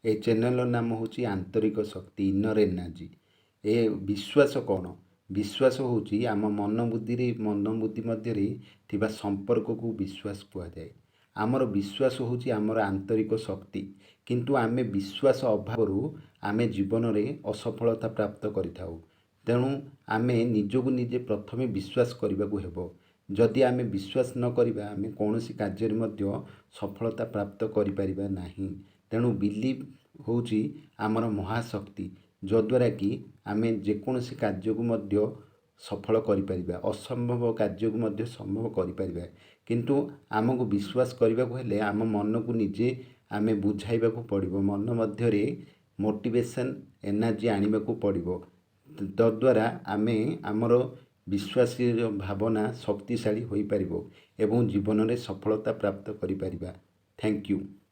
ଏ ଚ୍ୟାନେଲ୍ର ନାମ ହେଉଛି ଆନ୍ତରିକ ଶକ୍ତି, ଇନର୍ ଏନର୍ଜି। ଏ ବିଶ୍ୱାସ କ'ଣ? ବିଶ୍ୱାସ ହେଉଛି ଆମ ମନ ବୁଦ୍ଧିରେ, ମନ ବୁଦ୍ଧି ମଧ୍ୟରେ ଥିବା ସମ୍ପର୍କକୁ ବିଶ୍ୱାସ କୁହାଯାଏ। ଆମର ବିଶ୍ୱାସ ହେଉଛି ଆମର ଆନ୍ତରିକ ଶକ୍ତି। କିନ୍ତୁ ଆମେ ବିଶ୍ୱାସ ଅଭାବରୁ ଆମେ ଜୀବନରେ ଅସଫଳତା ପ୍ରାପ୍ତ କରିଥାଉ। ତେଣୁ ଆମେ ନିଜକୁ ନିଜେ ପ୍ରଥମେ ବିଶ୍ୱାସ କରିବାକୁ ହେବ। ଯଦି ଆମେ ବିଶ୍ୱାସ ନ କରିବା, ଆମେ କୌଣସି କାର୍ଯ୍ୟରେ ମଧ୍ୟ ସଫଳତା ପ୍ରାପ୍ତ କରିପାରିବା ନାହିଁ। ତେଣୁ ବିଲିଭ୍ ହେଉଛି ଆମର ମହାଶକ୍ତି, ଯଦ୍ୱାରା କି ଆମେ ଯେକୌଣସି କାର୍ଯ୍ୟକୁ ମଧ୍ୟ ସଫଳ କରିପାରିବା, ଅସମ୍ଭବ କାର୍ଯ୍ୟକୁ ମଧ୍ୟ ସମ୍ଭବ କରିପାରିବା। କିନ୍ତୁ ଆମକୁ ବିଶ୍ୱାସ କରିବାକୁ ହେଲେ ଆମ ମନକୁ ନିଜେ ଆମେ ବୁଝାଇବାକୁ ପଡ଼ିବ। ମନ ମଧ୍ୟରେ ମୋଟିଭେସନ୍ ଏନର୍ଜି ଆଣିବାକୁ ପଡ଼ିବ। ତଦ୍ୱାରା ଆମେ ଆମର ବିଶ୍ୱାସୀ ଭାବନା ଶକ୍ତିଶାଳୀ ହୋଇପାରିବ ଏବଂ ଜୀବନରେ ସଫଳତା ପ୍ରାପ୍ତ କରିପାରିବା। Thank you.